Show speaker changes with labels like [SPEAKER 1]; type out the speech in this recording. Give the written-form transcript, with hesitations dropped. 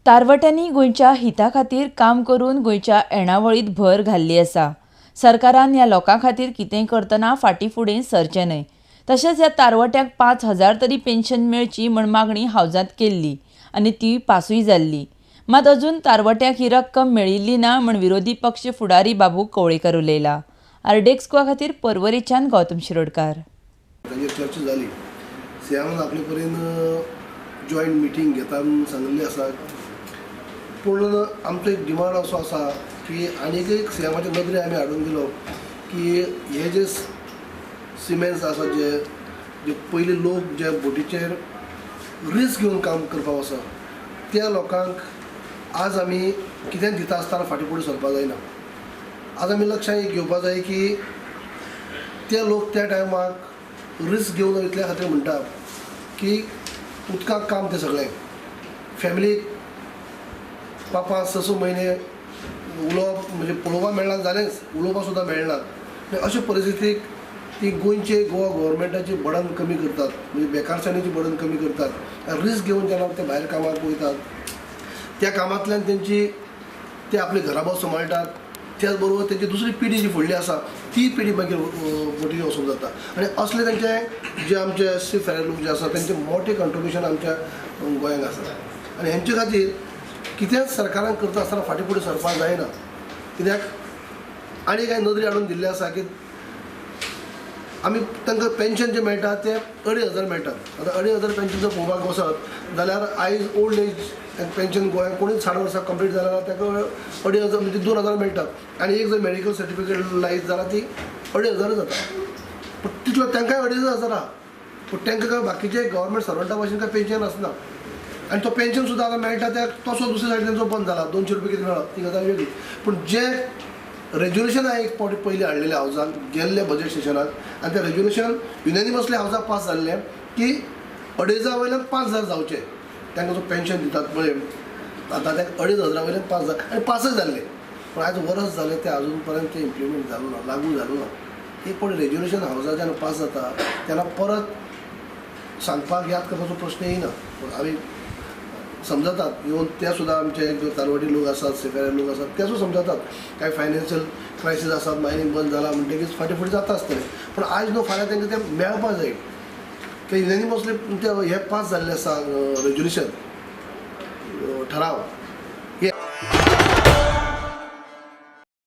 [SPEAKER 1] तारवट्यांनी गोंयच्या हिता खातीर काम करून गोंयच्या येणावळींत भर घाल्ली आसा. सरकारान ह्या लोकां खातीर कितेंय करतना फाटीं फुडें सरचें न्हय. तशेंच ह्या तारवट्यांक 5,000 तरी पेन्शन मेळची म्हण मागणी हावजांत केल्ली आनी ती पासूय जाल्ली. मात अजून तारवट्यांक ही रक्कम मेळिल्ली ना म्हण विरोधी पक्ष फुडारी बाबू कवळेकर उलयला. आरडीएक्स गोवा खातीर पर्वरेच्यान गौतम शिरोडकार.
[SPEAKER 2] तांचेर चर्चा जाली. सीएमान आपले परीन जॉयंट मिटींग घेता म्हणून सांगिल्ली आसा. पूण आमचो एक डिमांड असो आसा की आनीक एक सीएमाच्या नदरे आमी हाडून दिलो की हे जे सिमेंट्स आसा जे जे पयलीं लोक जे बोटीचेर रिस्क घेवन काम करपाक वता त्या लोकांक आज आमी कितें दिता आसतना फाटीं फुडें सरपाक जायना. आज आमी लक्षांत एक घेवपाक जाय की ते लोक त्या टायमाक रिस्क घेवन इतल्या खातीर म्हणटा की उदकाक काम तें सगळें फॅमिलीक 5-5, 6 म्हयने उलोवप म्हणजे पळोवपाक मेळना जालेंच, उलोवपाक सुद्दां मेळना. अशे परिस्थितीक ती गोंयचे गोवा गव्हर्मेंटाची बर्डन कमी करतात, म्हणजे बेकारसाणीची बर्डन कमी करतात. रिस्क घेवन जेन्ना ते भायर कामाक वयतात त्या कामांतल्यान तेंची ते आपले घराबो सांबाळटात, त्याच बरोबर तेंची दुसरी पिढी जी फुडली आसा ती पिढी मागीर बोटीर वचूंक जाता. आनी असले तेंचे जे आमचे सी फेरर लोक जे आसा तेंचे मोठे कंट्रिब्युशन आमच्या गोंयांक आसा. आनी हेंचे खातीर कितेंच सरकारान करता आसतना फाटीं फुडें सरपाक जायना. कित्याक आनी कांय नदरी हाडून दिल्लें आसा की आमी तांकां पेन्शन जें मेळटा तें 2,500 मेळटा. आतां 2,500 पेन्शन जर पळोवपाक वचत जाल्यार आयज ओल्ड एज पेन्शन गोंयांत कोणूय 60 वर्सां कंप्लीट जाल्यार ताका 2,500 म्हणजे 2,000 मेळटा. आनी एक जर मेडिकल सर्टिफिकेट लायत जाल्यार ती 2,500 जाता. पूण तितलो तांकांय 2,500 आहा, पूण तांकां काय बाकीचे गव्हर्मेंट सर्वंटा भाशेन काय पेन्शन आसना. आनी तो पेन्शन सुद्दां आतां मेळटा त्या तसो दुसरे सायडीन तेंचो बंद जाला, 200 रुपया कितें मेळ्ळो ती गजाल वेगळी. पूण जे रेज्युलेशन हांवें एक फावटी पयलीं हाडलेलें हावजान गेल्ले बजेट सेशनाक आनी तें रेज्युलेशन युनॅनिमसली हावजाक पास जाल्लें की 2,500 वयल्यान 5,000 जावचें तांकां जो पेन्शन दितात पळय आतां तांकां 2,500 वयल्यान 5,000 आनी पासय जाल्लें. पूण आयज वरस जालें तें आजून पर्यंत तें इम्प्लिमेंट जालो ना, लागू जालो ना. एक फावटी रेज्युलेशन हावजाच्यान जेन्ना पास जाता तेन्ना परत सांगपाक याद करपाचो प्रश्न येना. पूण आमी समजतात इवन ते सुद्दां आमचे जे तारवाटी लोक आसात, सेफेर लोक आसात ते सुद्दां समजतात कांय फायनान्शियल क्रायसीस आसात, मायनींग बंद जाला म्हणटकीच फाटीं फुडें जाता आसतलें. पूण आयज न्हू फाल्यां तांकां तें मेळपाक जाय. ते युनॅनिमसली ते हे पास जाल्ले आसा रेज्युलेशन ठराव.